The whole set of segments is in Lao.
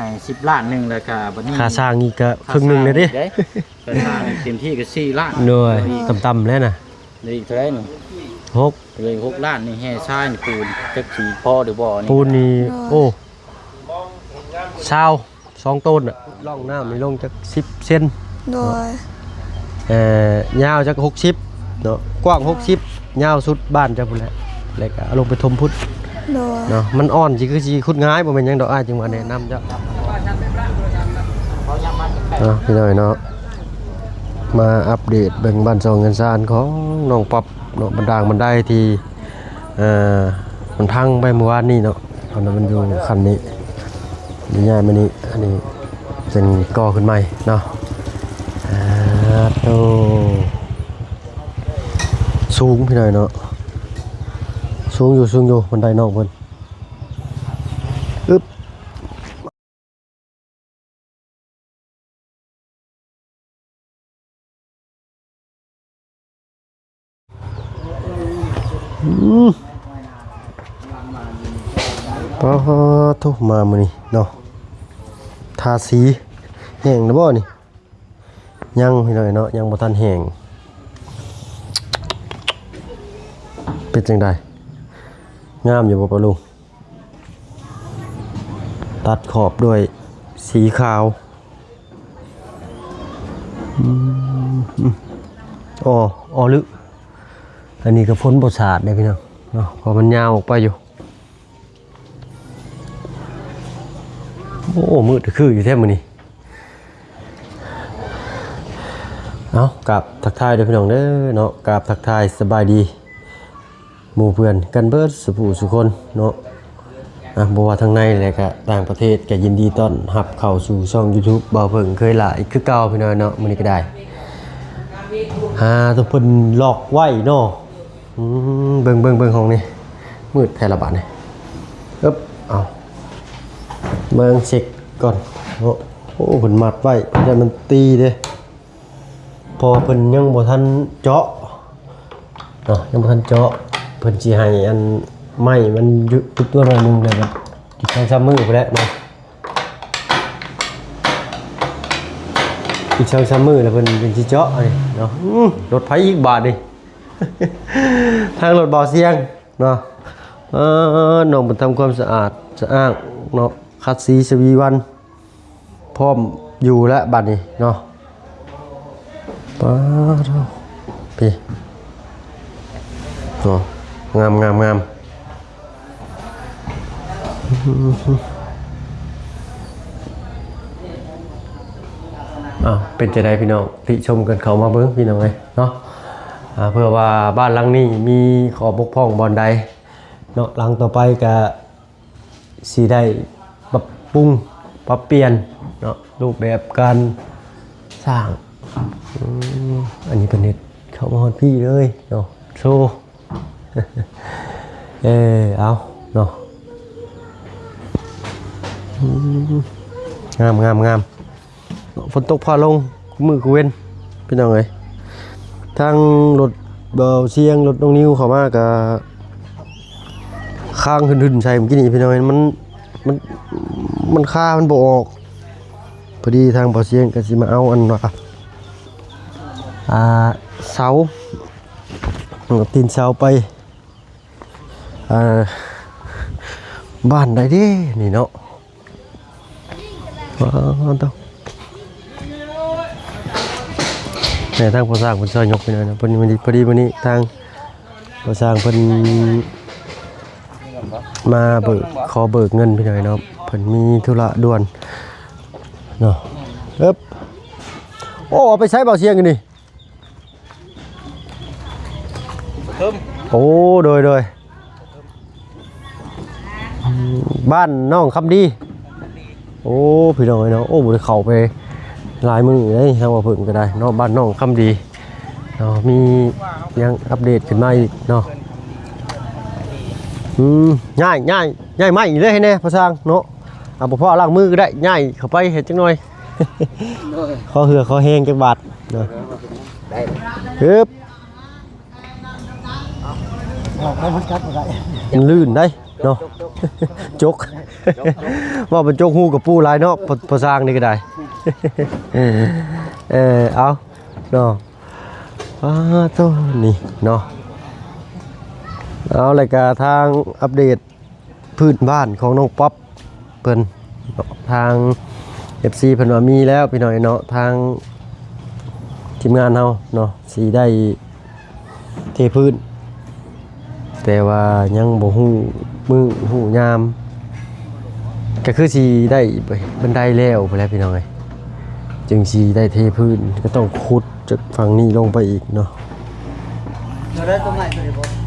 ໃຫ້ສິບລ້ານໜຶ່ງ ແລ້ວກະບັດນີ້ ຄ່າສ້າງອີກກະເຄິ່ງໜຶ່ງເດ້ ຄ່າສ້າງເຕັມທີ່ກະສີ່ລ້ານ ໂດຍ ຕໍ່າໆແລ້ວນະ ເຫຼືອອີກເທົ່າໃດນີ້? ຫົກ ເຫຼືອອີກຫົກລ້ານນີ້ ແຮ່ຊາຍປູນ ຈັກຊິພໍຫຼືບໍ່ນີ້? ປູນນີ້ ໂອ້ ຊາວ ສອງໂຕນນະ ຮ່ອງນ້ຳນີ້ລົງຈັກສິບເຊັນ ໂດຍ ເອີ ຍາວຈັກຫົກສິບເນາະ ກວ້າງຫົກສິບ ຍາວສຸດບ້ານເຈົ້າພຸ້ນແຫຼະ ແລ້ວກະເອົາລົງໄປຖົມພຸ້ນ ໂດຍ ເນາະ ມັນອ່ອນຊິຄືຊິຂຸດງ່າຍ ບໍ່ແມ່ນຫຍັງດອກ ອ້າຍຈຶ່ງວ່າແນະນຳເຈົ້າ ເນາະ ພີ່ນ້ອງເນາະ ມາອັບເດດເບິ່ງບ້ານຊ່ອງເຮືອນຊານຂອງນ້ອງປັອບເນາະ ບັນດາງບັນໄດທີ່ ເອີ ມັນພັງໄປມື້ວານນີ້ເນາະ ຕອນນັ້ນມັນຢູ່ຂັ້ນນີ້ ນີ້ຍ້າຍມານີ້ ອັນນີ້ເປັນກໍ່ຂຶ້ນໃໝ່ເນາະ ອາ ໂຕ ສູງພີ່ນ້ອງເນາະ ສູງຢູ່ ສູງຢູ່ ບັນໄດນ້ອງເພິ່ນ ອຶບ. ອືມ ປາໂທ້ ມາມື້ນີ້ເນາະ ທາສີແຫ້ງແລ້ວບໍ່ນີ້? ຍັງພີ່ນ້ອງເນາະ ຍັງບໍ່ທັນແຫ້ງ ເປັນຈັ່ງໃດ ງາມຢູ່ບໍ່ປ້າລຸງ? ຕັດຂອບດ້ວຍສີຂາວ ອືມ ອໍ ອໍ ລຶ ອັນນີ້ກະຝົນບໍ່ສາດເດ້ພີ່ນ້ອງເນາະ ເພາະມັນຍາວອອກໄປຢູ່ ໂອ້ ມືດຄືຢູ່ແທ້ມື້ນີ້ ເອົ້າ ກາບທັກທາຍເດີພີ່ນ້ອງເດີເນາະ ກາບທັກທາຍສະບາຍດີ ໝູ່ເພື່ອນກັນເບິດສູ່ຜູ້ສູ່ຄົນເນາະ ອ່ະ ບໍ່ວ່າທາງໃນ ແລະກະຕ່າງປະເທດ ກະຍິນດີຕ້ອນຮັບເຂົ້າສູ່ຊ່ອງຢູທູບ ບ່າວເຜິ້ງເຄີຍຫຼ້າ ອີກຄືເກົ່າພີ່ນ້ອງເນາະ ມື້ນີ້ກະໄດ້ ຫາໂຕເພິ່ນລັອກໄວ້ເນາະ ອືມ ເບິ່ງ ເບິ່ງ ເບິ່ງຫ້ອງນີ້ ມືດແທ້ລະບາດນີ້ ເອີບ ເອົາ ເບິ່ງເຊັກກ່ອນເນາະ ໂອ້ ເພິ່ນມັດໄວ້ ເພິ່ນຢ້ານມັນຕີເດ້ ເພາະວ່າເພິ່ນຍັງບໍ່ທັນເຈາະເນາະ ຍັງບໍ່ທັນເຈາະ ເພິ່ນຊິໃຫ້ອັນໄມ້ມັນຢຸດຕົວໜ້ອຍໜຶ່ງ ແລ້ວກະອີກສອງສາມມື້ພຸ້ນແຫຼະເນາະ ອີກສອງສາມມື້ແລ້ວເພິ່ນຈຶ່ງຊິເຈາະອັນນີ້ເນາະ ອືມ ລົດໃຜອີກບາດນີ້ ທາງລົດບ່າວຊຽງເນາະ ເອີ ນ້ອງເພິ່ນທຳຄວາມສະອາດສະອ້າງເນາະ ຂັດສີສະວີວັນ ພ້ອມຢູ່ແລ້ວບາດນີ້ເນາະ ປາໂທ້ ພີ້ ໂອ້ ງາມ ງາມ ງາມ ອ້າວ ເປັນຈັ່ງໃດພີ່ນ້ອງ ຕິຊົມກັນເຂົ້າມາເບິ່ງພີ່ນ້ອງເອີຍເນາະ ອ່າ ເພື່ອວ່າບ້ານຫຼັງນີ້ມີຂໍ້ບົກຜ່ອງບ່ອນໃດເນາະ ຫຼັງຕໍ່ໄປກະ ຊິໄດ້ປັບປຸງປັບປ່ຽນເນາະ ຮູບແບບການສ້າງ ອືມ ອັນນີ້ເພິ່ນເຮັດເຂົ້າມາຮອດພີ້ເລີຍເນາະ ໂຊ ເອີ ເອົາເນາະ ອືມ ງາມ ງາມ ງາມ. ຝົນຕົກຟ້າລົງ ມື້ຄືເວັນ ພີ່ນ້ອງເອີຍ ທາງລົດບ່າວຊຽງ ລົດນ້ອງນິວເຂົ້າມາກະຄ້າງຫຶ່ນໆໃສ່ມື້ກີ້ນີ້ພີ່ນ້ອງເອີຍ ມັນ ມັນ ມັນຄາ ມັນບໍ່ອອກ ພໍດີທາງບ່າວຊຽງກະຊິມາເອົາອັນວ່າ ອ່າ ເສົາ ຕີນເສົາໄປ ອ່າ ບ້ານໃດເດ້ນີ້ເນາະ ວ້າວ ໂທ້ ແມ່ທາງພໍ່ສ້າງເພິ່ນຊ່ອຍຍົກໄປໜ້ອຍນະ ເພິ່ນ ພໍດີມື້ນີ້ທາງພໍ່ສ້າງເພິ່ນມາເບີກ ຂໍເບີກເງິນພີ່ນ້ອງເນາະ ເພິ່ນມີທຸລະດ່ວນເນາະ ເອີບ ໂອ້ ເອົາໄປໃສບ່າວຊຽງນີ້? ໂອ້ ໂດຍ ໂດຍ ບ້ານໜອງຄຳດີ ໂອ້ ພີ່ນ້ອງເອີຍເນາະ ໂອ້ ບໍ່ໄດ້ເຂົ້າໄປຫຼາຍມື້ເດ້ ທາງບ່າວເຜິ້ງກະໄດ້ເນາະ ບ້ານໜອງຄຳດີເນາະ ມີຫຍັງອັບເດດຂຶ້ນມາອີກເນາະ ອືມ ຍ້າຍ ຍ້າຍ ຍ້າຍໄມ້ເລີຍໃຫ້ແດ່ພໍ່ຊ່າງເນາະ ອ່າ ບໍ່ພໍລ້າງມືກະໄດ້ ຍ້າຍເຂົ້າໄປໃຫ້ຈັກໜ່ອຍ ໂດຍ ຂໍເຫື່ອຂໍແຮງຈັກບາດ ໂດຍ ໄດ້ ຮຶບ ອອກໄດ້ ມັນຈັບບໍ່ໄດ້ ມັນລື່ນໄດ໋ ເນາະ ຈົກ ເວົ້າເປັນຈົກຮູ້ກະປູຫຼາຍເນາະ ພໍ່ ພໍ່ຊ່າງນີ້ກະໄດ້ ເອີ ເອົາເນາະ ອ້າ ໂທ້ ນີ້ເນາະ ເອົາ ແລ້ວກະທາງອັບເດດພື້ນບ້ານຂອງນ້ອງປັອບ ເພິ່ນ ທາງເອັຟຊີເພິ່ນວ່າມີແລ້ວພີ່ນ້ອງເນາະ ທາງທີມງານເຮົາເນາະ ຊິໄດ້ເທພື້ນ ແຕ່ວ່າຍັງບໍ່ຮູ້ມື້ຮູ້ຍາມ ກະຄືຊິໄດ້ບັນໄດແລ້ວພຸ້ນແຫຼະພີ່ນ້ອງເອີຍ ຈຶ່ງຊິໄດ້ເທພື້ນ ກະຕ້ອງຂຸດຈາກຝັ່ງນີ້ລົງໄປອີກເນາະ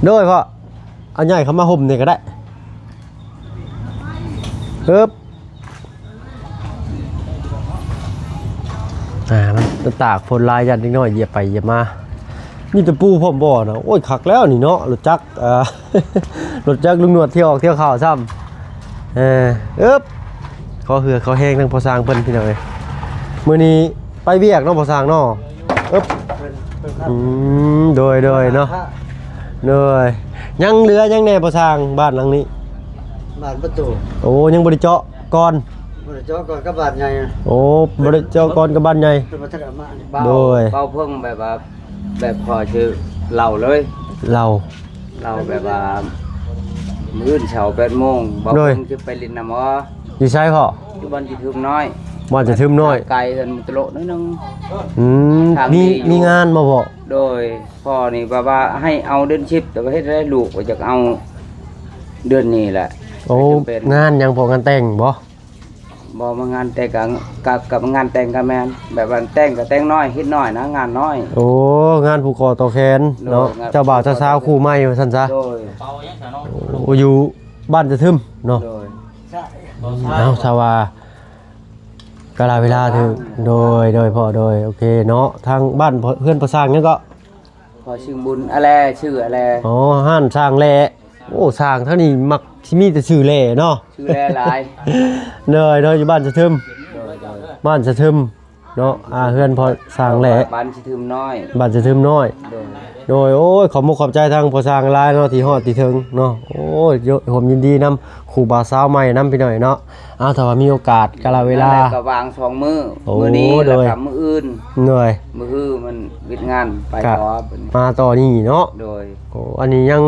ໂດຍພໍ່ ເອົາໃຫຍ່ເຂົ້າມາຫົ່ມນີ້ກະໄດ້ ເອີບ ອ່າ ມັນ ມັນຕາກຝົນຫຼາຍ ຢ້ານເດັກນ້ອຍຢຽບໄປຢຽບມາ ມີຕະປູພ້ອມບໍ່ນະ ໂອ້ຍ ຄັກແລ້ວນີ້ເນາະ ລົດຈັກ ເອີ ລົດຈັກລຸງໜວດທ່ຽວອອກທ່ຽວເຂົ້າຊ້ຳ ເອີ ເອີບ ຂໍເຫື່ອຂໍແຮງທາງພໍ່ຊ່າງເພິ່ນພີ່ນ້ອງເອີຍ ມື້ນີ້ໄປວຽກເນາະພໍ່ຊ່າງເນາະ ເອີບ ອືມ ໂດຍ ໂດຍເນາະ ໂດຍ ຍັງເຫຼືອຫຍັງແດ່ພໍ່ຊ່າງ ບ້ານຫຼັງນີ້ ບານປະຕູ ໂອ້ ຍັງບໍ່ໄດ້ເຈາະກ່ອນ ບໍ່ໄດ້ເຈາະກ່ອນກັບບານໃຫຍ່ ໂອ້ ບໍ່ໄດ້ເຈາະກ່ອນກັບບານໃຫຍ່ ໂດຍ ເບົາເພິ່ງແບບວ່າ ແບບພໍຊື່ເລົ່າເລີຍ ເລົ່າ ເລົ່າແບບວ່າ ມື້ອື່ນເຊົ້າແປດໂມງ ເບົາເພິ່ງຊິໄປຫຼິ້ນນຳໝໍ ຢູ່ໃສພໍ່ ຢູ່ບ້ານຈີທຶມນ້ອຍ ບ້ານຈີທຶມນ້ອຍ ໄກເຮືອນມຸຕະໂລະໜ້ອຍໜຶ່ງ ອືມ ມີ ມີງານບໍ່ພໍ່ ໂດຍ ພໍ່ນີ້ແບບວ່າໃຫ້ເອົາເດືອນສິບ ແຕ່ວ່າເຮັດໄດ້ລູກວ່າຢາກເອົາເດືອນນີ້ແຫຼະ ໂອ້ ງານຫຍັງພໍ່ ງານແຕ່ງບໍ່ ບໍ່ ມາງານແຕ່ງກະ ກະ ກະງານແຕ່ງກະແມ່ນ ແບບວ່າແຕ່ງກະແຕ່ງນ້ອຍ ເຮັດນ້ອຍນະ ງານນ້ອຍ ໂອ້ ງານຜູກຄໍຕໍ່ແຂນເນາະ ໂດຍ ເຈົ້າບ່າວເຈົ້າສາວຄູ່ໃໝ່ວ່າຊັ້ນຊະ ໂດຍ ໂອ້ ຢູ່ບ້ານຈະທຶມເນາະ ໂດຍ ເອົາ ຖ້າວ່າກາລະເວລາຖືກ ໂດຍ ໂດຍພໍ່ ໂດຍ ໂອເຄເນາະ ທາງບ້ານເຮືອນພໍ່ຊ່າງຫຍັງເກາະ ພໍຊື່ບຸນ ອາແລ ຊື່ອາແລ ອໍ ຮ້ານຊ່າງແຫຼ ໂອ້ ຊ່າງທາງນີ້ມັກຊິມີແຕ່ຊື່ແຫຼເນາະ ຊື່ແຫຼຫຼາຍ ເດີ ເດີ ຢູ່ບ້ານສະທຶມ ໂດຍ ໂດຍ ບ້ານສະທຶມເນາະ ອ່າ ເຮືອນພໍ່ຊ່າງແຫຼ ບ້ານສະທຶມນ້ອຍ ບ້ານສະທຶມນ້ອຍ ໂດຍ ໂດຍ ໂອ້ຍ ຂອບມຸກຂອບໃຈທາງພໍ່ຊ່າງຫຼາຍເນາະ ທີ່ຮອດທີ່ເຖິງເນາະ ໂອ້ຍ ຮ່ວມຍິນດີນຳ ຄູ່ບ່າວສາວໃໝ່ນຳພີ່ນ້ອງເນາະ ເອົາ ຖ້າວ່າມີໂອກາດກາລະເວລາ ນັ້ນແຫຼະ ກະວາງສອງມື້ ໂອ້ ມື້ນີ້ ໂດຍ ແລ້ວກະມື້ອື່ນ ໂດຍ ມື້ຮືມັນວຽກງານໄປ ກະ ຕໍ່ ມາຕໍ່ນີ້ເນາະ ໂດຍ ໂອ້ ອັນນີ້ຍັງ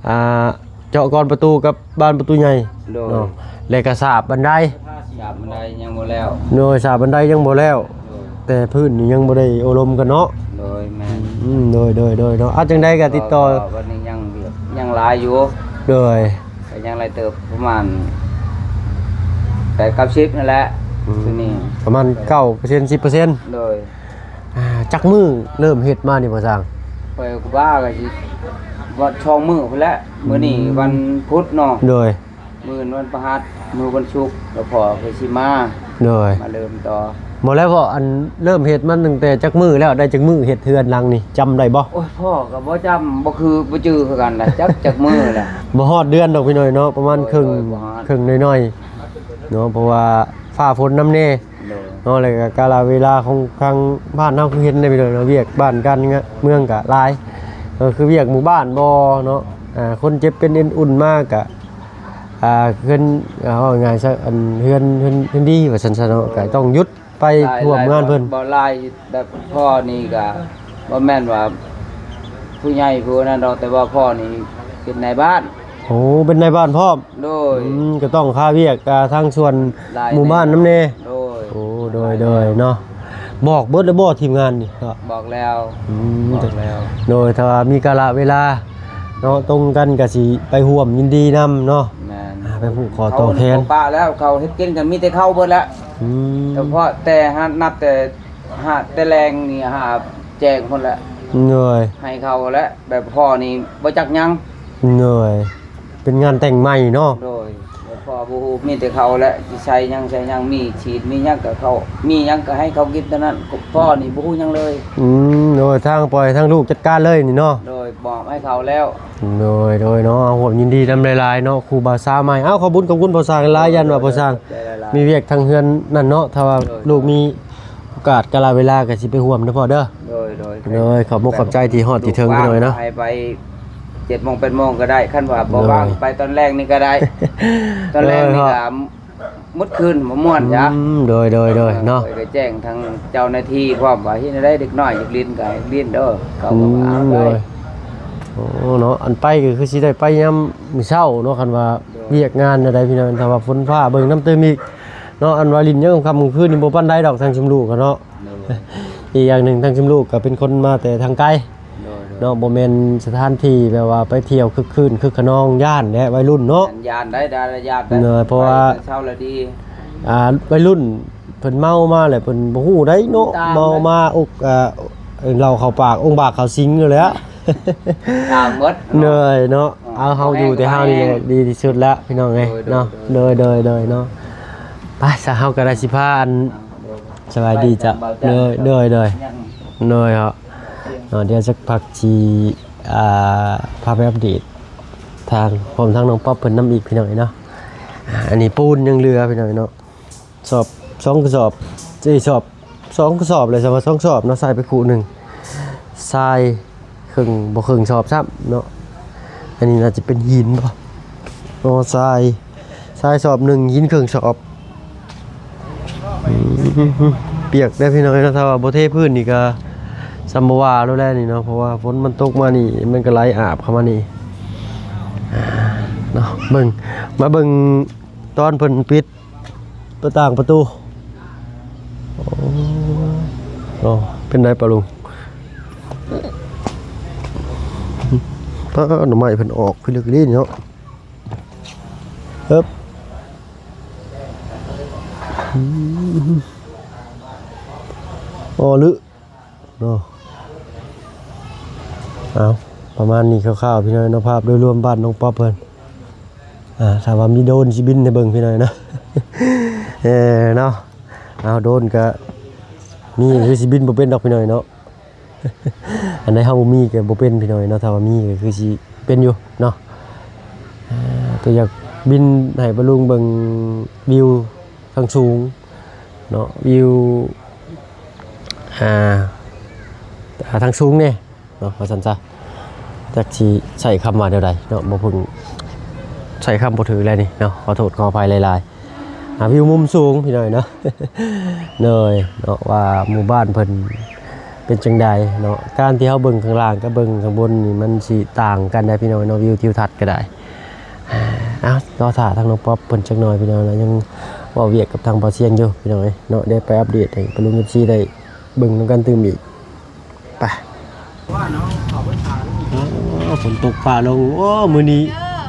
ອ່າ ເຈາະກອນປະຕູກັບບານປະຕູໃຫຍ່ ໂດຍ ເນາະ ແລະກະສາບບັນໄດ ສາບບັນໄດຍັງບໍ່ແລ້ວ ໂດຍ ສາບບັນໄດຍັງບໍ່ແລ້ວ ໂດຍ ແຕ່ພື້ນນີ້ຍັງບໍ່ໄດ້ໂອ້ລົມກັນເນາະ ໂດຍ ແມ່ນ ອືມ ໂດຍ ໂດຍ ໂດຍເນາະ ເອົາ ຈັ່ງໃດກະຕິດຕໍ່ ກໍ ກໍ ກໍນີ້ຍັງວຽກ ຍັງຫຼາຍຢູ່ ໂດຍ ກໍຍັງຫຼາຍເຕີບ ປະມານແປດເກົ້າສິບນັ້ນແຫຼະ ອືມ ໂຕນີ້ ປະມານເກົ້າເປີເຊັນ ສິບເປີເຊັນ ໂດຍ ອ່າ ຈັກມື້ເລີ່ມເຮັດມານີ້ພໍ່ຊ່າງ? ຂ້ອຍກໍວ່າກໍຊິ ວັນ ສອງມື້ພຸ້ນແຫຼະ ມື້ນີ້ ອືມ ວັນພຸດເນາະ ໂດຍ ມື້ວັນພະຫັດ ມື້ວັນສຸກ ແລ້ວພໍ່ຂ້ອຍຊິມາ ໂດຍ ມາເລີ່ມຕໍ່ ບໍ່ແລ້ວພໍ່ ອັນເລີ່ມເຮັດມາຕັ້ງແຕ່ຈັກມື້ແລ້ວ ໄດ້ຈັກມື້ເຮັດເຮືອນຫຼັງນີ້ ຈຳໄດ້ບໍ່? ໂອ້ຍ ພໍ່ກໍບໍ່ຈຳ ບໍ່ຄື ບໍ່ຈື່ຄືກັນລະ ຈັກ ຈັກມື້ລະ ບໍ່ຮອດເດືອນດອກພີ່ນ້ອງເນາະ ປະມານເຄິ່ງ ໂດຍ ບໍ່ຮອດ ເຄິ່ງໜ້ອຍໆເນາະ ເພາະວ່າຟ້າຝົນນຳແດ່ ໂດຍ ເນາະ ແລ້ວກະກາລະເວລາຂອງທາງບ້ານເຮົາຄືເຫັນໄດ້ພີ່ນ້ອງເນາະ ວຽກບ້ານການເມືອງກະຫຼາຍ ກໍຄືວຽກໝູ່ບ້ານບໍ່ເນາະ ອ່າ ຄົນເຈັບເປັນເອັນອຸ່ນມາກະ ອ່າ ເຮືອນ ເວົ້າງ່າຍຊະ ອັນ ເຮືອນ ເຮືອນ ເຮືອນດີວ່າຊັ້ນຊະເນາະ ກະຕ້ອງຢຸດໄປຮ່ວມງານເພິ່ນ ຫຼາຍ ຫຼາຍ ບໍ່ຫຼາຍ ແບບພໍ່ນີ້ກະບໍ່ແມ່ນວ່າຜູ້ໃຫຍ່ຜູ້ນັ້ນດອກ ແຕ່ວ່າພໍ່ນີ້ເປັນນາຍບ້ານ ໂອ້ ເປັນນາຍບ້ານພ້ອມ ໂດຍ ອືມ ກໍຕ້ອງຄາວຽກ ອ່າ ທາງສ່ວນ ຫຼາຍ ໝູ່ບ້ານນຳແດ່ ໂດຍ ໂອ້ ໂດຍ ໂດຍເນາະ ບອກເບິດແລ້ວບໍ່ທີມງານນີ້? ບອກແລ້ວ ອືມ ບອກແລ້ວ ໂດຍ ຖ້າວ່າມີກາລະເວລາເນາະ ຕົງກັນກໍຊິໄປຮ່ວມຍິນດີນຳເນາະ ແມ່ນ ອ່າ ໄປຜູກຄໍຕໍ່ແຂນ ເຂົາປະແລ້ວ ເຂົາເຮັດກິນກໍມີແຕ່ເຂົ້າເບິດແລ້ວ ອືມ ສະເພາະແຕ່ຫາ ນັບແຕ່ຫາ ແຕ່ແລງນີ້ຫາແຈ້ງພຸ້ນແຫຼະ ໂດຍ ໃຫ້ເຂົາແຫຼະ ແບບພໍ່ນີ້ບໍ່ຈັກຫຍັງ ໂດຍ ເປັນງານແຕ່ງໃໝ່ເນາະ ໂດຍ ພໍ່ບໍ່ຮູ້ ມີແຕ່ເຂົາແຫຼະ ຊິໃສ່ຫຍັງໃສ່ຫຍັງ ມີສີດມີຫຍັງກໍເຂົາ ມີຫຍັງກໍໃຫ້ເຂົາກິນເທົ່ານັ້ນ ພໍ່ນີ້ບໍ່ຮູ້ຫຍັງເລີຍ ອືມ ໂດຍ ທາງ ປ່ອຍທາງລູກຈັດການເລີຍນີ້ເນາະ ໂດຍ ມອບໃຫ້ເຂົາແລ້ວ ໂດຍ ໂດຍເນາະ ເອົາ ຮ່ວມຍິນດີນຳຫຼາຍໆເນາະ ຄູ່ບ່າວສາວໃໝ່ ເອົາ ຂອບບຸນຂອບຄຸນພໍ່ຊ່າງຫຼາຍ ຢ້ານວ່າພໍ່ຊ່າງມີວຽກທາງເຮືອນນັ້ນເນາະ ຖ້າວ່າລູກມີໂອກາດກາລະເວລາກໍຊິໄປຮ່ວມເດີພໍ່ເດີ ໂດຍ ໂດຍ ໂດຍ ຂອບມຸກຂອບໃຈທີ່ຮອດທີ່ເຖິງພີ່ນ້ອງເນາະ ໃຫ້ໄປ ເຈັດໂມງແປດໂມງກໍໄດ້ ຄັນວ່າບໍ່ ໂດຍ ວ່າງໄປຕອນແລງນີ້ກໍໄດ້ ຕອນແລງນີ້ ໂດຍ ກໍໝົດຄືນບໍ່ມ່ວນຈ້ະ ອືມ ໂດຍ ໂດຍ ໂດຍ ເນາະ ຂ້ອຍກໍແຈ້ງທາງເຈົ້າໜ້າທີ່ພ້ອມວ່າ ເຮັດແນວໃດເດັກນ້ອຍຢາກຫຼິ້ນກໍໃຫ້ຫຼິ້ນເດີ ເຂົາກໍວ່າ ອືມ ເອົາເລີຍ ໂດຍ ໂອ້ ເນາະ ອັນໄປກໍຄືຊິໄດ້ໄປຍາມມື້ເຊົ້າເນາະ ຄັນວ່າ ໂດຍ ວຽກງານແນວໃດພີ່ນ້ອງ ຖ້າວ່າຝົນຟ້າເບິ່ງນຳຕື່ມອີກເນາະ ອັນວ່າຫຼິ້ນຍາມຄ່ຳກາງຄືນນີ້ບໍ່ປານໃດດອກ ທາງຊຸມລູກກໍເນາະ ໂດຍ ອີກຢ່າງໜຶ່ງທາງຊຸມລູກກໍເປັນຄົນມາແຕ່ທາງໄກ ໂດຍ ໂດຍ ເນາະ ບໍ່ແມ່ນສະຖານທີ່ແບບວ່າໄປທ່ຽວຄຶກຄື້ນຄຶກຂະນອງ ຢ້ານແຫຼະໄວລຸ້ນເນາະ ຢ້ານໄດ້ ຢ້ານໄດ້ ເນາະ ເພາະວ່າ ໄປເຊົ້າແລ້ວດີ ອ່າ ໄວລຸ້ນເພິ່ນເມົາມາແລ້ວເພິ່ນບໍ່ຮູ້ໃດເນາະ ຕາມ ເມົາມາອົກ ອ່າ ເຫຼົ້າເຂົ້າປາກ ອົງບາກເຂົ້າສິງຢູ່ແລ້ວ ຕາມໝົດເນາະ ເນາະ ເອົາ ເຮົາຢູ່ແຕ່ເຮົານີ້ແຫຼະ ໂດຍ ດີທີ່ສຸດແລ້ວພີ່ນ້ອງເອີຍ ໂດຍ ເນາະ ໂດຍ ໂດຍ ໂດຍ ໂດຍ ເນາະ ໄປຊະ ເຮົາກໍໄດ້ຊິພາອັນ ສະບາຍດີເຈົ້າ ໂດຍ ໂດຍ ໂດຍ ໂດຍ ເນາະ ດຽວສັກພັກຊິ ອ່າ ພາໄປອັບເດດທາງ ພ້ອມທັງນ້ອງປັອບເພິ່ນນຳອີກພີ່ນ້ອງເອີຍເນາະ ອ່າ ອັນນີ້ປູນຍັງເຫຼືອພີ່ນ້ອງເອີຍເນາະ ສອບ ສອງກະສອບ ເອີ ສອບ ສອງກະສອບເລີຍ ສຳວ່າສອງສອບເນາະ ໃສ່ໄປຄູ່ໜຶ່ງ ຊາຍເຄິ່ງ ບໍ່ເຄິ່ງສອບຊ້ຳເນາະ ອັນນີ້ໜ້າຈະເປັນຫີນບໍ່ ອໍ ຊາຍ ຊາຍສອບໜຶ່ງ ຫີນເຄິ່ງສອບ ອືມ ປຽກເດ້ພີ່ນ້ອງເນາະ ຖ້າວ່າບໍ່ເທພື້ນນີ້ກໍຊ່ຳບໍ່ວ່າໂລດແຫຼະນີ້ເນາະ ເພາະວ່າຝົນມັນຕົກມານີ້ ມັນກໍໄຫຼອາບເຂົ້າມານີ້ ອ່າ ເນາະ ເບິ່ງ ມາເບິ່ງຕອນເພິ່ນປິດ ປະຕ່າງປະຕູ ໂອ້ ເນາະ ເປັນໃດປະລຸງ ປາ ໜໍ່ໄມ້ເພິ່ນອອກຄືເລິກອີ່ຫຼີເນາະ ເອີບ ອືມ ອໍ ລຶ ເນາະ ເອົາ ປະມານນີ້ຄ່າວໆ ພີ່ນ້ອງເນາະ ພາບໂດຍລວມບ້ານນ້ອງປັອບເພິ່ນ ອ່າ ຖ້າວ່າມີໂດຣນຊິບິນໃຫ້ເບິ່ງພີ່ນ້ອງເນາະ ເອີ ເນາະ ເອົາ ໂດຣນກະມີ ຄືຊິບິນບໍ່ເປັນດອກພີ່ນ້ອງເນາະ ອັນໃດເຮົາບໍ່ມີກໍບໍ່ເປັນພີ່ນ້ອງເນາະ ຖ້າວ່າມີກໍຄືຊິເປັນຢູ່ເນາະ ເອີ ກໍຢາກບິນໃຫ້ປ້າລຸງເບິ່ງວິວ ທາງສູງເນາະ ວິວ ອ່າ ອ່າ ທາງສູງແດ່ເນາະ ວ່າຊັ້ນຊະ ຈັກຊິໃຊ້ຄຳວ່າແນວໃດເນາະ ບໍ່ເພິ່ງ ໃຊ້ຄຳບໍ່ຖືກແລ້ວນີ້ເນາະ ຂໍໂທດຂໍອະໄພຫຼາຍໆ ອ່າ ວິວມຸມສູງພີ່ນ້ອງເນາະ ໂດຍເນາະ ວ່າໝູ່ບ້ານເພິ່ນເປັນຈັ່ງໃດເນາະ ການທີ່ເຮົາເບິ່ງຂ້າງລ່າງກັບເບິ່ງຂ້າງບົນນີ້ ມັນຊິຕ່າງກັນໄດ໋ພີ່ນ້ອງເນາະ ວິວທິວທັດກໍໄດ້ ອ່າ ເອົາ ລໍຖ້າທາງນ້ອງປັອບເພິ່ນຈັກໜ້ອຍພີ່ນ້ອງເນາະ ຍັງເວົ້າວຽກກັບທາງບ່າວຊຽງຢູ່ພີ່ນ້ອງເອີຍເນາະ ດຽວໄປອັບເດດໃຫ້ປ້າລຸງ ເອັຟຊີ ໄດ້ເບິ່ງນຳກັນຕື່ມອີກ ໄປ ໂອ້ ຝົນຕົກຟ້າລົງ ໂອ້ ມື້ນີ້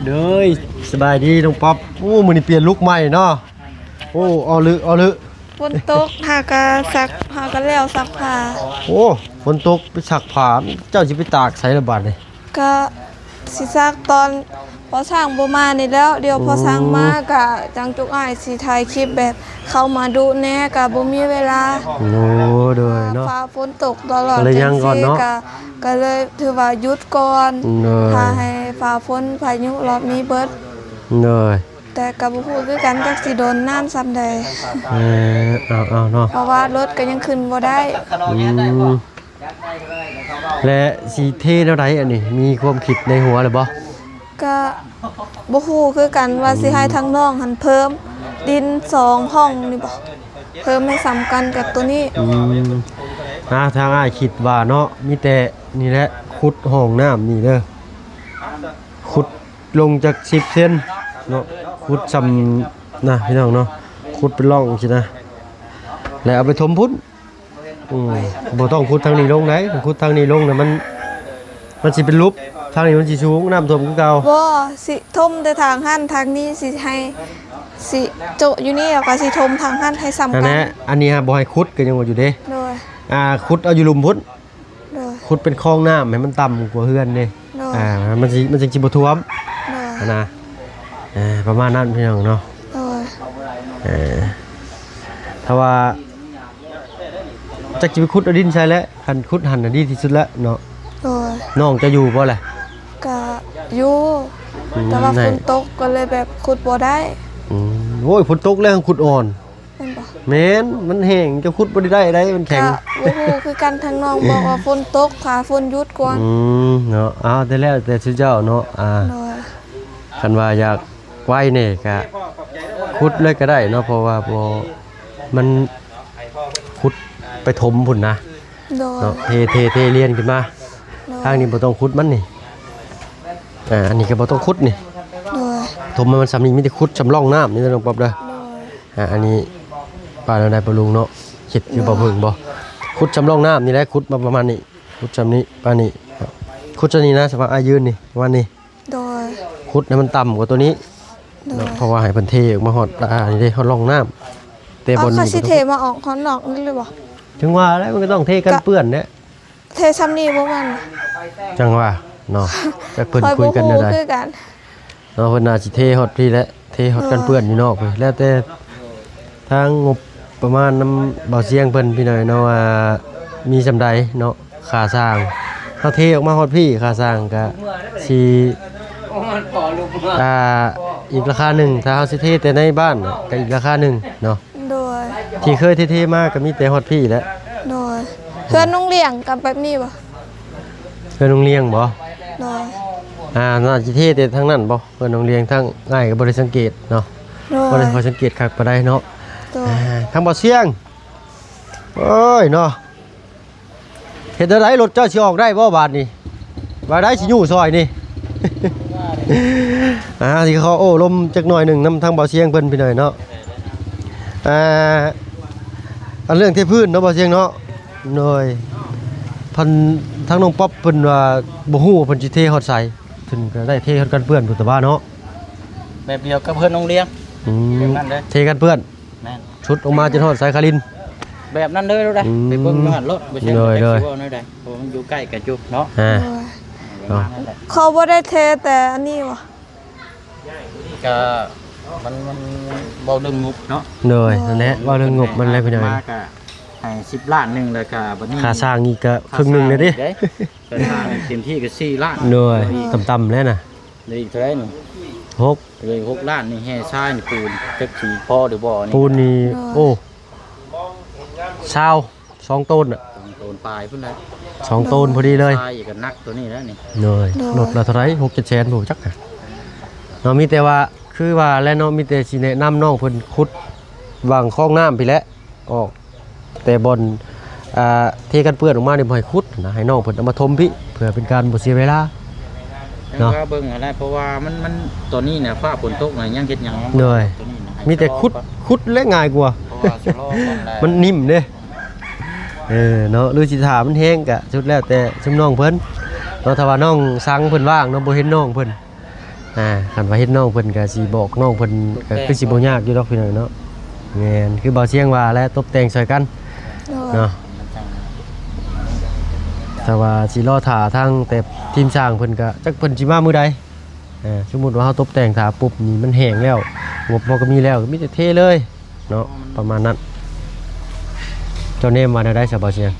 ເດີຍ ສະບາຍດີນ້ອງປັອບ ໂອ້ ມື້ນີ້ປ່ຽນລຸກໃໝ່ເນາະ ໂອ້ ອໍລຶ ອໍລຶ ຝົນຕົກ ຫາກະຊັກ ຫາກະແລ້ວຊັກຜ້າ ໂອ້ ຝົນຕົກໄປຊັກຜ້າ ເຈົ້າຊິໄປຕາກໃສລະບາດນີ້? ກະຊິຊັກຕອນພໍ່ຊ່າງບໍ່ມານີ້ແຫຼ້ວ ດຽວ ອືມ ພໍ່ຊ່າງມາກະຈັ່ງຈຸກອ້າຍຊິຖ່າຍຄລິບແບບເຂົ້າມາດຸແດ່ ກະບໍ່ມີເວລາ ໂອ້ ໂດຍເນາະ ຟ້າຝົນຕົກຕະຫຼອດ ກະເລີຍຍັງກ່ອນເນາະ ຈັ່ງຊີ້ກະ ກະເລີຍຖືວ່າຢຸດກ່ອນ ໂດຍ ຖ້າໃຫ້ຟ້າຝົນພາຍຸລອບນີ້ເບິດ ໂດຍ ແຕ່ກໍບໍ່ຮູ້ຄືກັນ ຈັກຊິດົນນານສ່ຳໃດ ເອີ ເອົາໆເນາະ ເພາະວ່າລົດກໍຍັງຂຶ້ນບໍ່ໄດ້ ອືມ ແລະ ຊິເທແນວໃດອັນນີ້ ມີຄວາມຄິດໃນຫົວແລ້ວບໍ່? ກະບໍ່ຮູ້ຄືກັນວ່າ ອືມ ຊິໃຫ້ທາງນ້ອງຫັ້ນເພີ່ມດິນສອງຮ່ອງນີ້ບໍ່ ເພີ່ມໃຫ້ສ່ຳກັນກັບໂຕນີ້ ອືມ ອ່າ ທາງອ້າຍຄິດວ່າເນາະ ມີແຕ່ນີ້ແຫຼະ ຂຸດຮ່ອງນ້ຳນີ້ເດີ ຂຸດລົງຈັກສິບເຊັນເນາະ ຂຸດສ່ຳນະພີ່ນ້ອງເນາະ ຂຸດເປັນຮ່ອງຊີ້ນະ ແລ້ວເອົາໄປຖົມພຸ້ນ ອືມ ບໍ່ຕ້ອງຂຸດທາງນີ້ລົງໃດ໋ ຂຸດທາງນີ້ລົງນະ ມັນ ມັນຊິເປັນຫຼຸບ ທາງນີ້ມັນຊິສູງ ນ້ຳຖ້ວມຄືເກົ່າ ບໍ່ ຊິຖົມແຕ່ທາງຫັ້ນ ທາງນີ້ຊິໃຫ້ ຊິໂຈະຢູ່ນີ້ ແລ້ວກໍຊິຖົມທາງຫັ້ນໃຫ້ສ່ຳກັນ ອັນນີ້ຫາບໍ່ໃຫ້ຂຸດ ກໍຍັງວ່າຢູ່ເດ້ ໂດຍ ອ່າ ຂຸດເອົາຢູ່ລຸ່ມພຸ້ນ ໂດຍ ຂຸດເປັນຄອງນ້ຳໃຫ້ມັນຕ່ຳກວ່າເຮືອນເດ້ ໂດຍ ອ່າ ມັນຊິ ມັນຈຶ່ງຊິບໍ່ຖ້ວມ ໂດຍ ຫັ້ນນະ ເອີ ປະມານນັ້ນພີ່ນ້ອງເນາະ ໂດຍ ເອີ ຖ້າວ່າ ຈັກຊິໄປຂຸດເອົາດິນໃສແຫຼະ ຄັນຂຸດຫັ້ນນະດີທີ່ສຸດແລ້ວເນາະ ໂດຍ ນ້ອງຈະຢູ່ບໍ່ລະ? ກະຢູ່ ອືມ ແຕ່ວ່າຝົນຕົກກໍເລີຍແບບຂຸດບໍ່ໄດ້ ອືມ ໂອ້ຍ ຝົນຕົກແລ້ວຂຸດອ່ອນ ແມ່ນບໍ່? ແມ່ນ ມັນແຫ້ງ ເຈົ້າຂຸດບໍ່ໄດ້ໄດ໋ ມັນແຂງ. ກະບໍ່ຮູ້ຄືກັນ ທາງນ້ອງບອກວ່າຝົນຕົກ ຖ້າຝົນຢຸດກ່ອນ. ອືມ ເນາະ ເອົາ ແຕ່ແລ້ວແຕ່ຊຸເຈົ້າເນາະ. ອ່າ ໂດຍ ຄັນວ່າຢາກໄວແດ່ກະຂຸດເລີຍກະໄດ້ເນາະ ເພາະວ່າບໍ່ ມັນຂຸດໄປຖົມພຸ້ນນະ. ໂດຍ ເນາະ ເທ ເທ ເທລຽນຂຶ້ນມາ. ໂດຍ ທາງນີ້ບໍ່ຕ້ອງຂຸດມັນນີ້. ອ່າ ອັນນີ້ກໍບໍ່ຕ້ອງຂຸດນີ້. ໂດຍ ຖົມໃຫ້ມັນສ່ຳນີ້ ມີແຕ່ຂຸດສ່ຳຮ່ອງນ້ຳນີ້ເດີ ນ້ອງປັອບເດີ. ໂດຍ ອ່າ ອັນນີ້ປານໃດປາລຸງເນາະ ເຮັດຄືບໍ່ເພິ່ງບໍ່? ໂດຍ ຂຸດສ່ຳຮ່ອງນ້ຳນີ້ແຫຼະ ຂຸດມາປະມານນີ້ ຂຸດສ່ຳນີ້ ປານນີ້ ຂຸດສ່ຳນີ້ນະ ສຳລັບອ້າຍຢືນນີ້ ປະມານນີ້. ໂດຍ ຂຸດໃຫ້ມັນຕ່ຳກວ່າໂຕນີ້. ໂດຍ ເນາະ ເພາະວ່າໃຫ້ເພິ່ນເທອອກມາຮອດ ອ່າ ນີ້ເດ້ ຮອດຮ່ອງນ້ຳ. ແຕ່ບ່ອນນີ້ ເອົາ ຄັນຊິເທມາອອກຮອດນອກນີ້ເລີຍບໍ່? ຈັ່ງວ່າແຫຼະ ມັນກໍຕ້ອງເທກັນເປື້ອນແຫຼະ. ເທຊ່ຳນີ້ບໍ່ແມ່ນ? ຈັ່ງວ່າເນາະ ຈັກເພິ່ນຄຸຍກັນແນວໃດ ຂ້ອຍບໍ່ຮູ້ຄືກັນເນາະ. ເພິ່ນອາດຊິເທຮອດພີ້ແຫຼະ ເທຮອດກັນເປື້ອນຢູ່ນອກພຸ້ນ. ໂດຍ ແລ້ວແຕ່ທາງງົບປະມານນຳບ່າວຊຽງເພິ່ນ ພີ່ນ້ອງເນາະ ວ່າມີສ່ຳໃດເນາະ ຄ່າສ້າງ. ເຮົາເທອອກມາຮອດພີ້ ຄ່າສ້າງກະຊິ ອ່າ ອີກລາຄາໜຶ່ງ. ຖ້າເຮົາຊິເທແຕ່ໃນບ້ານກະອີກລາຄາໜຶ່ງເນາະ. ໂດຍ ທີ່ເຄີຍເທໆມາກໍມີແຕ່ຮອດພີ້ແຫຼະ. ໂດຍ ເຮືອນນ້ອງລ້ຽງກໍແບບນີ້ບໍ່? ເຮືອນນ້ອງລ້ຽງບໍ່? ໂດຍ ອ່າ ໜ້າຊິເທແຕ່ທາງນັ້ນບໍ່? ເຮືອນນ້ອງລ້ຽງ ທາງອ້າຍກໍບໍ່ໄດ້ສັງເກດເນາະ. ໂດຍ ບໍ່ໄດ້ຄ່ອຍສັງເກດຄັກປານໃດເນາະ. ໂດຍ ອ່າ ທາງບ່າວຊຽງ ໂອ້ຍເນາະ ເຮັດແນວໃດ ລົດເຈົ້າຊິອອກໄດ້ບໍ່ບາດນີ້? ວ່າໄດ້ຊິຍູ້ຊ່ອຍນີ້. ອ່າ ຊິຂໍໂອ້ລົມຈັກໜ້ອຍໜຶ່ງນຳທາງບ່າວຊຽງເພິ່ນ ພີ່ນ້ອງເນາະ. ອ່າ ອັນເລື່ອງເທພື້ນເນາະ ບ່າວຊຽງເນາະ. ໂດຍ ເພິ່ນ ທາງນ້ອງປັອບເພິ່ນວ່າບໍ່ຮູ້ວ່າເພິ່ນຊິເທຮອດໃສ ເພິ່ນກໍໄດ້ເທຮອດກັນເປື້ອນພຸ້ນຕະວ່າເນາະ. ແບບດຽວກັບເຮືອນນ້ອງລ້ຽງ. ອືມ ແບບນັ້ນເລີຍ ເທກັນເປື້ອນ. ແມ່ນ ຊຸດອອກມາຈົນຮອດສາຍຄາລິນ ແບບນັ້ນເລີຍ. ອືມ ໄປເບິ່ງຢູ່ຫັ້ນໂລດ. ບໍ່ໃຊ່ ໂດຍ ແຕ່ ໂດຍ ຊິເວົ້າແນວໃດ ເພາະວ່າມັນຢູ່ໃກ້ກັນຢູ່ເນາະ. ອ່າ ປະມານນັ້ນແຫຼະ. ເຂົາບໍ່ໄດ້ເທແຕ່ອັນນີ້ຫວາ? ກະມັນ ມັນເວົ້າເລື່ອງງົບເນາະ. ໂດຍ ໂດຍ ນັ້ນແຫຼະ ເວົ້າເລື່ອງງົບມັນແຫຼະ ພີ່ນ້ອງ. ມາກະໃຫ້ສິບລ້ານໜຶ່ງ ແລ້ວກະບັດນີ້ຄ່າສ້າງອີກກະເຄິ່ງໜຶ່ງເດ້. ຄ່າສ້າງເຕັມທີ່ກະສີ່ລ້ານ. ໂດຍ ໂດຍ ຕ່ຳໆແລ້ວນະ. ເຫຼືອອີກເທົ່າໃດນີ້? ຫົກ ເຫຼືອອີກຫົກລ້ານນີ້ ແຮ່ຊາຍນີ້ ປູນຈັກຊິພໍຫຼືບໍ່ນີ້? ປູນນີ້ ໂດຍ ໂອ້ ຊາວ ສອງໂຕນນະ ສອງໂຕນປາຍພຸ້ນແຫຼະ. ສອງໂຕນ ໂດຍ ພໍດີເລີຍ. ຊາຍອີກກໍໜັກໂຕນີ້ແຫຼະນີ້. ໂດຍ ໂດຍ ລົດລະເທົ່າໃດ ຫົກເຈັດແສນບໍ່ຈັກນະເນາະ. ມີແຕ່ວ່າ ຄືວ່າແຫຼະເນາະ ມີແຕ່ຊິແນະນຳນ້ອງເພິ່ນຂຸດຫວ່າງຄອງນ້ຳພີ້ແຫຼະ ອອກແຕ່ບ່ອນ ອ່າ ເທກັນເປື້ອນອອກມານີ້ ບໍ່ໃຫ້ຂຸດນະ ໃຫ້ນ້ອງເພິ່ນເອົາມາຖົມພີ້ ເພື່ອເປັນການບໍ່ເສຍເວລາເນາະ. ເບິ່ງຫັ້ນແຫຼະ ເພາະວ່າມັນ ມັນ ຕອນນີ້ນະ ຟ້າຝົນຕົກນະ ຍັງເຮັດຫຍັງ ໂດຍ ມີແຕ່ຂຸດ ຂຸດແຫຼະງ່າຍກວ່າ ເພາະວ່າຊະລໍມັນແຫຼະ ມັນໜິ່ມເດ້. ເອີເນາະ ຫຼືຊິຖ້າມັນແຫ້ງກະສຸດແລ້ວແຕ່ຊຸມນ້ອງເພິ່ນເນາະ. ຖ້າວ່ານ້ອງສັງເພິ່ນວ່າງເນາະ ບໍ່ເຫັນນ້ອງເພິ່ນ ອ່າ ຄັນວ່າເຫັນນ້ອງເພິ່ນກະຊິບອກນ້ອງເພິ່ນ ກະຄືຊິບໍ່ຍາກຢູ່ດອກ ພີ່ນ້ອງເນາະ. ແມ່ນ ຄືບ່າວຊຽງວ່າແຫຼະ ຕົບແຕ່ງຊ່ອຍກັນ ໂດຍ ເນາະ. ຖ້າວ່າຊິລໍຖ້າທາງແຕ່ທີມຊ່າງເພິ່ນກະ ຈັກເພິ່ນຊິມາມື້ໃດ. ອ່າ ສົມມຸດວ່າເຮົາຕົບແຕ່ງຖ້າປຸບນີ້ ມັນແຫ້ງແລ້ວ ງົບເຮົາກໍມີແລ້ວ ກໍມີແຕ່ເທເລີຍເນາະ ປະມານນັ້ນ. ເຈົ້າແນມວ່າແນວໃດຊະ ບ່າວຊຽງ?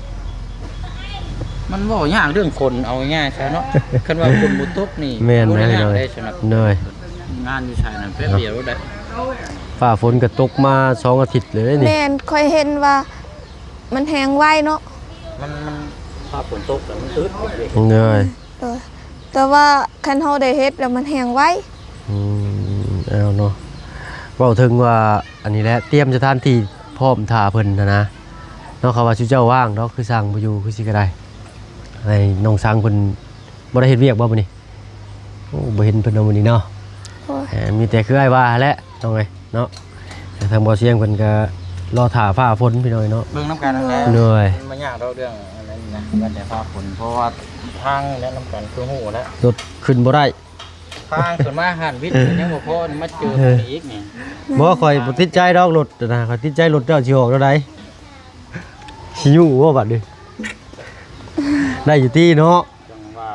ມັນເວົ້າຍາກເລື່ອງຝົນ ເອົາງ່າຍໆຊະເນາະ. ຄັນວ່າຝົນບໍ່ຕົກນີ້ ແມ່ນ ບໍ່ໄດ້ຍາກ ແມ່ນເລີຍ ໄດ້ສຳລັບ ໂດຍ ງານຢູ່ໃສນັ້ນແປັບດຽວໂລດໄດ໋. ຟ້າຝົນກໍຕົກມາສອງອາທິດເລີຍນີ້. ແມ່ນ ຂ້ອຍເຫັນວ່າມັນແຫ້ງໄວເນາະ. ມັນ ມັນ ຟ້າຝົນຕົກແລ້ວມັນອຶດ ໂດຍ ໂດຍ ແຕ່ວ່າຄັນເຮົາໄດ້ເຮັດແລ້ວມັນແຫ້ງໄວ. ອືມ ເອົາເນາະ ເວົ້າເຖິງວ່າອັນນີ້ແຫຼະ ຕຽມສະຖານທີ່ພ້ອມຖ້າເພິ່ນຫັ້ນນະເນາະ. ເຂົາວ່າຊຸເຈົ້າວ່າງດອກ ຄືຊ່າງບໍ່ຢູ່ ຄືຊິກະໄດ້ ໃຫ້ນ້ອງສັງເພິ່ນບໍ່ໄດ້ເຮັດວຽກບໍ່ມື້ນີ້? ໂອ້ ບໍ່ເຫັນເພິ່ນເນາະມື້ນີ້ເນາະ. ໂອ້ຍ ເອີ ມີແຕ່ຄືອ້າຍວ່າຫັ້ນແຫຼະ ນ້ອງເອີຍເນາະ. ທາງບ່າວຊຽງເພິ່ນກໍລໍຖ້າຟ້າຝົນ ພີ່ນ້ອງເນາະ ເບິ່ງນຳກັນຫັ້ນແຫຼະ. ໂດຍ ມັນບໍ່ຍາກດອກເລື່ອງອັນນັ້ນນະ ວ່າແຕ່ຟ້າຝົນ ເພາະວ່າທາງແນະນຳກັນຄືຮູ້ແລ້ວ ລົດຂຶ້ນບໍ່ໄດ້ ທາງຂຶ້ນມາຫັ້ນວິດຍັງບໍ່ພໍ ມາເຈີຕົງນີ້ອີກນີ້. ບໍ່ ຂ້ອຍບໍ່ຕິດໃຈດອກລົດນະ ຂ້ອຍຕິດໃຈລົດເຈົ້າຊິອອກແນວໃດ ຊິຢູ່ບໍ່ບັດນີ້ ໄດ້ຢູ່ຕິເນາະ. ຈັ່ງວ່າ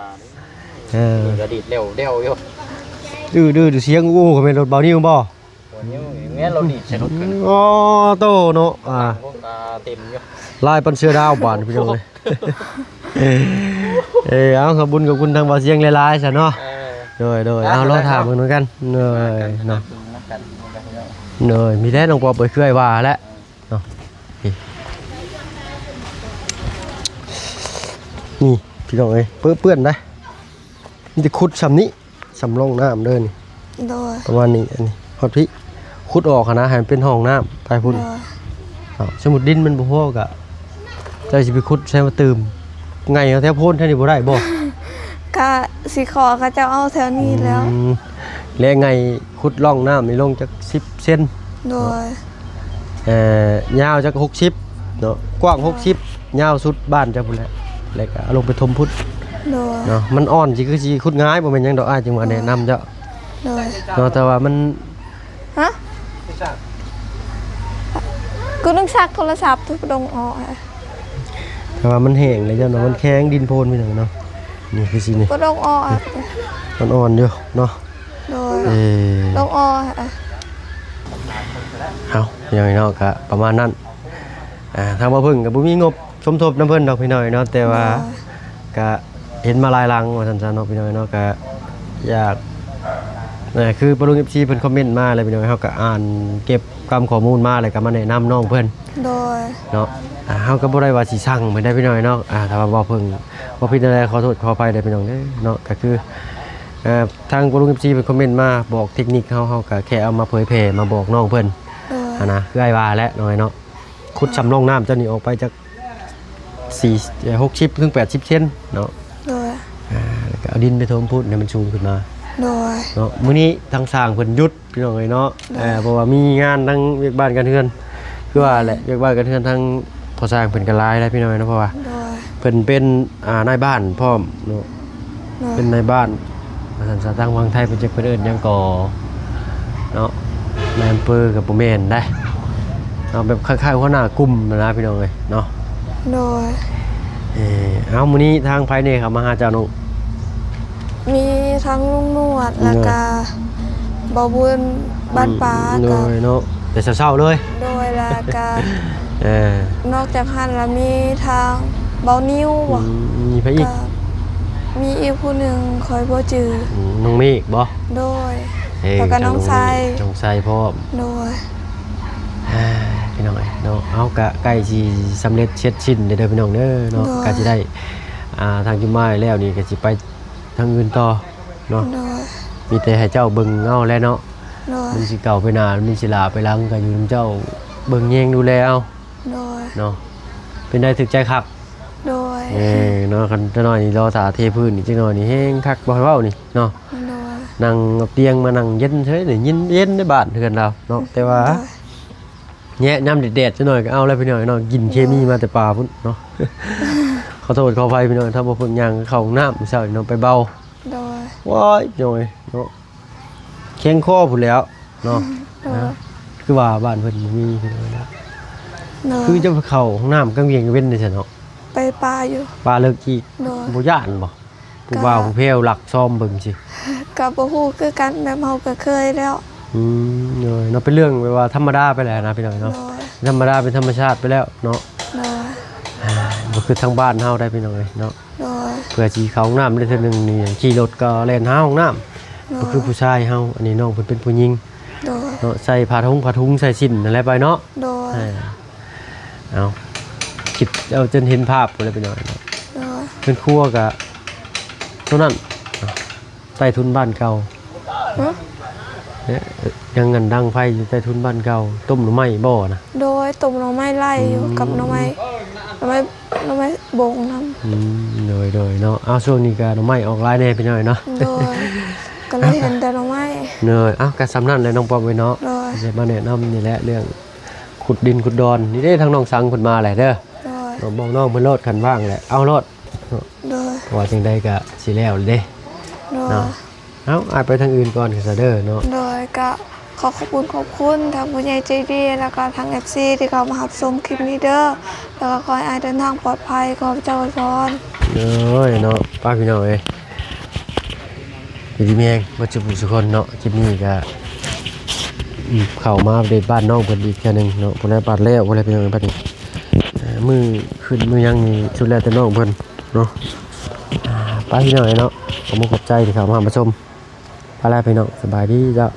ເອີ ກະດີດແລ້ວໆຢູ່ ດື້ໆ ສຽງອູ້ ກໍແມ່ນລົດບ່າວນິວບໍ່? ບ່າວນິວນີ້ແມ່ນລາວດີດໃສ່ລົດເພິ່ນ. ອໍ ໂຕເນາະ ອ່າ ເຕັມຢູ່ ລາຍປັນເສືອດາວບາດນີ້ ພີ່ນ້ອງເອີຍ. ເອີ ເອົາ ຂອບຄຸນ ຂອບຄຸນທາງບ່າວຊຽງຫຼາຍໆຊະເນາະ. ເອີ ໂດຍໆ ເອົາ ລໍຖ້າເບິ່ງນຳກັນ ໂດຍເນາະ. ໂດຍ ມີແຕ່ນ້ອງປອບເອີຍ ຄືອ້າຍວ່າແຫຼະ. ເນາະ ນີ້ພີ່ນ້ອງເອີຍ ເປື້ອນໄດ໋ ມີແຕ່ຂຸດຊ່ຳນີ້ ຊ່ຳຮ່ອງນ້ຳເດີນີ້ ໂດຍ ປະມານນີ້ ອັນນີ້ຮອດພີ້ ຂຸດອອກຫັ້ນນະ ໃຫ້ມັນເປັນຮ່ອງນ້ຳໄປພຸ້ນ ໂດຍ ເອົາ ສົມມຸດດິນມັນບໍ່ພໍກະ ເຈົ້າຊິໄປຂຸດໃສ່ມາຕື່ມ ໄຫງ່ເອົາແຖວໂພນແຖວນີ້ບໍ່ໄດ້ບໍ່? ກະຊິຂໍເຂົາເຈົ້າເອົາແຖວນີ້ແລ້ວ ອືມ ແລະໄຫງ່ຂຸດຮ່ອງນ້ຳນີ້ລົງຈັກສິບເຊັນ ໂດຍ ເອີ ຍາວຈັກຫົກສິບເນາະ ກວ້າງຫົກສິບ ຍາວສຸດບ້ານເຈົ້າພຸ້ນແຫຼະ ແລ້ວກໍເອົາລົງໄປຖົມພຸ້ນ ໂດຍ ເນາະ ມັນອ່ອນຊິຄືຊິຂຸດງ່າຍ ບໍ່ແມ່ນຫຍັງດອກ ອ້າຍຈຶ່ງວ່າແນະນຳເຈົ້າ ໂດຍ ເນາະ ແຕ່ວ່າມັນ ຮະ? ກູນຶກຊັກໂທລະສັບ ໂຕປະດົງອອກ ແຕ່ວ່າມັນແຫ້ງແລ້ວ ຍ້ອນວ່າມັນແຂງດິນໂພນ ພີ່ນ້ອງເນາະ ນີ້ຄືຊິນີ້ ປະດົງອອກ ມັນອ່ອນຢູ່ເນາະ ໂດຍ ເອີ ປະດົງອອກ ເອົາ ພີ່ນ້ອງເນາະ ກະປະມານນັ້ນ ອ່າ ທາງບ່າວເພິ່ງກໍບໍ່ມີງົບສົມທົບນຳເພິ່ນດອກ ພີ່ນ້ອງເນາະ ແຕ່ວ່າ ໂດຍ ກະເຫັນມາຫຼາຍຫຼັງວ່າຊັ້ນຊະເນາະ ພີ່ນ້ອງເນາະ ກະຢາກ ເອີ ຄືປະລຸງ ເອັຟຊີ ເພິ່ນຄອມເມັນມາແລ້ວ ພີ່ນ້ອງ ເຮົາກໍອ່ານເກັບກຳຂໍ້ມູນມາ ແລ້ວກໍມາແນະນຳນ້ອງເພິ່ນ ໂດຍ ເນາະ ອ່າ ເຮົາກໍບໍ່ໄດ້ວ່າຊິຊັງເພິ່ນໄດ້ ພີ່ນ້ອງເນາະ ອ່າ ຖ້າວ່າບ່າວເພິ່ງບໍ່ຜິດແນວໃດ ຂໍໂທດຂໍອະໄພເດີ ພີ່ນ້ອງເດີເນາະ ກໍຄື ເອີ ທາງປະລຸງ ເອັຟຊີ ເພິ່ນຄອມເມັນມາບອກເຕັກນິກເຮົາ ເຮົາກໍແຄ່ເອົາມາເຜີຍແຜ່ມາບອກນ້ອງເພິ່ນ ໂດຍ ຫັ້ນນະ ຄືອ້າຍວ່າແຫຼະ ນ້ອງເອີຍເນາະ ຂຸດຊ່ຳຮ່ອງນ້ຳເຈົ້ານີ້ອອກໄປຈັກສີ່ ເອີ ຫົກສິບເຖິງແປດສິບເຊັນເນາະ ໂດຍ ອ່າ ແລ້ວກໍເອົາດິນໄປຖົມພຸ້ນໃຫ້ມັນສູງຂຶ້ນມາ ໂດຍ ເນາະ ມື້ນີ້ທາງຊ່າງເພິ່ນຢຸດ ພີ່ນ້ອງເອີຍເນາະ ໂດຍ ເອີ ເພາະວ່າມີງານທາງວຽກບ້ານການເຮືອນ ຄືວ່າແຫຼະ ໂດຍ ວຽກບ້ານການເຮືອນທາງພໍ່ຊ່າງເພິ່ນກໍຫຼາຍແຫຼະ ພີ່ນ້ອງເນາະ ເພາະວ່າ ໂດຍ ເພິ່ນເປັນ ອ່າ ນາຍບ້ານພ້ອມເນາະ ໂດຍ ເປັນນາຍບ້ານວ່າຊັ້ນຊະ ທາງຝັ່ງໄທເພິ່ນຈັກເພິ່ນເອີ້ນຫຍັງກໍເນາະ ນາຍອຳເພີກໍບໍ່ແມ່ນໄດ໋ເນາະ ແບບຄ້າຍໆຫົວໜ້າກຸ່ມຫັ້ນນະ ພີ່ນ້ອງເອີຍເນາະ ໂດຍ ເອີ ເອົາ ມື້ນີ້ທາງໃຜແດ່ເຂົ້າມາຫາເຈົ້ານ້ອງ? ມີທັງລຸງນວດ ແລ້ວກະບ່າວບຸນ ບ້ານປາ ອືມ ໂດຍເນາະ ແຕ່ເຊົ້າໆເລີຍ ໂດຍ ແລ້ວກະ ເອີ ນອກຈາກຫັ້ນລະມີທາງບ່າວນິວ ອືມ ມີໃຜອີກ? ກະມີອີກຜູ້ໜຶ່ງຂ້ອຍບໍ່ຈື່ ອືມ ນ້ອງເມກບໍ? ໂດຍ ເອີ ແລ້ວກະນ້ອງໄຊ ນ້ອງໄຊພ້ອມ ໂດຍ ອ່າ ພີ່ນ້ອງເອີຍເນາະ ເຮົາກະໃກ້ຊິສຳເລັດເສັດສິ້ນແລ້ວເດີ ພີ່ນ້ອງເດີເນາະ ໂດຍ ກະຊິໄດ້ ອ່າ ທາງຈຸມມາແລ້ວນີ້ກະຊິໄປ ທາງອື່ນຕໍ່ເນາະ ໂດຍ ມີແຕ່ໃຫ້ເຈົ້າເບິ່ງເອົາແຫຼະເນາະ ໂດຍ ມັນຊິກ້າວໄປໜ້າ ມັນຊິຫຼ້າໄປຫຼັງ ກໍຢູ່ນຳເຈົ້າເບິ່ງແຍງດູແລເອົາ ໂດຍ ເນາະ ເປັນໃດຖືກໃຈຄັກ ໂດຍ ເອີ ເນາະ ຄັນຈັກໜ້ອຍນີ້ລໍຖ້າເທພື້ນອີກຈັກໜ້ອຍນີ້ແຮງຄັກ ບໍ່ໃຫ້ເວົ້ານີ້ເນາະ ໂດຍ ນັ່ງເອົາຕຽງມານັ່ງເຢັນເສີຍ ໄດ້ຍິນເຢັນໃນບ້ານເຮືອນລາວເນາະ ແຕ່ວ່າ ໂດຍ ແຍະຍາມແດດໆຈັກໜ້ອຍກໍເອົາແລ້ວພີ່ນ້ອງເນາະ ກິນເຄມີມາແຕ່ປ່າພຸ້ນເນາະ ຂໍໂທດຂໍອະໄພພີ່ນ້ອງ ຖ້າບໍ່ເພິ່ງຍ່າງເຂົ້າຫ້ອງນ້ຳມື້ເຊົ້ານີ້ເນາະ ໄປເບົາ ໂດຍ ວ້າຍ ພີ່ນ້ອງເອີຍເນາະ ແຂງຄໍພຸ້ນແລ້ວເນາະ ໂດຍ ນະ ຄືວ່າບ້ານເພິ່ນບໍ່ມີພີ່ນ້ອງເນາະ ໂດຍ ຄືຈະໄປເຂົ້າຫ້ອງນ້ຳກາງວຽງກາງເວັນໄດ້ຊັ້ນເນາະ ໄປປ່າຢູ່ ປ່າເລິກອີກ ໂດຍ ບໍ່ຢ້ານບໍ່? ຜູ້ບ່າວຜູ້ແພ້ວລັກຊອມເບິ່ງຊີ້ ກໍບໍ່ຮູ້ຄືກັນ ແບບເຮົາກໍເຄີຍແລ້ວ ອືມ ໂດຍ ເນາະ ເປັນເລື່ອງແບບວ່າທຳມະດາໄປແລ້ວນະພີ່ນ້ອງເນາະ ໂດຍ ທຳມະດາ ເປັນທຳມະຊາດໄປແລ້ວເນາະ ໂດຍ ອ່າ ບໍ່ຄືທາງບ້ານເຮົາໄດ໋ພີ່ນ້ອງເອີຍເນາະ ໂດຍ ເພື່ອຊິເຂົ້າຫ້ອງນ້ຳໄດ້ເທື່ອໜຶ່ງນີ້ ຂີ່ລົດກໍແລ່ນຫາຫ້ອງນ້ຳ ໂດຍ ບໍ່ຄືຜູ້ຊາຍເຮົາ ອັນນີ້ນ້ອງເພິ່ນເປັນຜູ້ຍິງ ໂດຍ ເນາະ ໃສ່ຜ້າຖົງ ຜ້າຖົງ ໃສ່ສິ້ນນັ້ນແຫຼະໄປເນາະ ໂດຍ ອ່າ ເອົາ ຄິດເອົາຈົນເຫັນພາບພຸ້ນແຫຼະພີ່ນ້ອງເນາະ ໂດຍ ເຮືອນຄົວກະເທົ່ານັ້ນ ໃຕ້ທຸນບ້ານເກົ່າ ຫຶ? ເອີ ຍັງອັນດັງໄຟຢູ່ໃຕ້ທຸນບ້ານເກົ່າ ຕົ້ມໜໍ່ໄມ້ບໍ່ນະ? ໂດຍ ຕົ້ມໜໍ່ໄມ້ໄລ່ຢູ່ ອືມ ກັບໜໍ່ໄມ້ ໜໍ່ໄມ້ ໜໍ່ໄມ້ບົງນຳ ອືມ ໂດຍ ໂດຍເນາະ ເອົາ ຊ່ວງນີ້ກະໜໍ່ໄມ້ອອກຫຼາຍແດ່ພີ່ນ້ອງເນາະ ໂດຍ ກໍເລີຍເຫັນແຕ່ໜໍ່ໄມ້ ໂດຍ ເອົາ ກະສ່ຳນັ້ນແຫຼະນ້ອງປ້ອມເອີຍເນາະ ໂດຍ ຊິມາແນະນຳນີ້ແຫຼະ ເລື່ອງຂຸດດິນຂຸດດອນ ນີ້ເດ້ ທາງນ້ອງສັງເພິ່ນມາແຫຼະເດີ ໂດຍ ບອກນ້ອງເພິ່ນໂລດ ຄັນວ່າງແຫຼະ ເອົາໂລດ ໂດຍ ເພາະວ່າຈັ່ງໃດກໍຊິແລ້ວແຫຼະເດ້ ໂດຍ ເນາະ ເອົາ ອ້າຍໄປທາງອື່ນກ່ອນກໍຊະເດີເນາະ ໂດຍ ກໍຂໍຂອບຄຸນ ຂອບຄຸນທາງຜູ້ໃຫຍ່ໃຈດີ ແລ້ວກໍທາງ ເອັຟຊີ ທີ່ເຂົ້າມາຮັບຊົມຄລິບນີ້ເດີ ແລ້ວກໍຂໍໃຫ້ອ້າຍເດີນທາງປອດໄພ ຂໍພະເຈົ້າອວຍພອນ ໂດຍ ເນາະ ປ້າພີ່ນ້ອງເອີຍ ຢູ່ດີມີແຮງເບິດສູ່ຜູ້ສູ່ຄົນເນາະ ຄລິບນີ້ກໍເຂົ້າມາອັບເດດບ້ານນ້ອງເພິ່ນອີກເທື່ອໜຶ່ງເນາະ ບໍ່ໄດ້ບາດແລ້ວ ບໍ່ໄດ້ເປັນຫຍັງບັດນີ້ ມື້ຂຶ້ນມື້ຫຍັງນີ້ສຸດແລ້ວແຕ່ນ້ອງເພິ່ນ ເນາະ ອ່າ ໄປພີ່ນ້ອງເອີຍເນາະ ຂອບມຸກຂອບໃຈທີ່ເຂົ້າມາຮັບມາຊົມ ໄປແລ້ວພີ່ນ້ອງ ສະບາຍດີເຈົ້າ.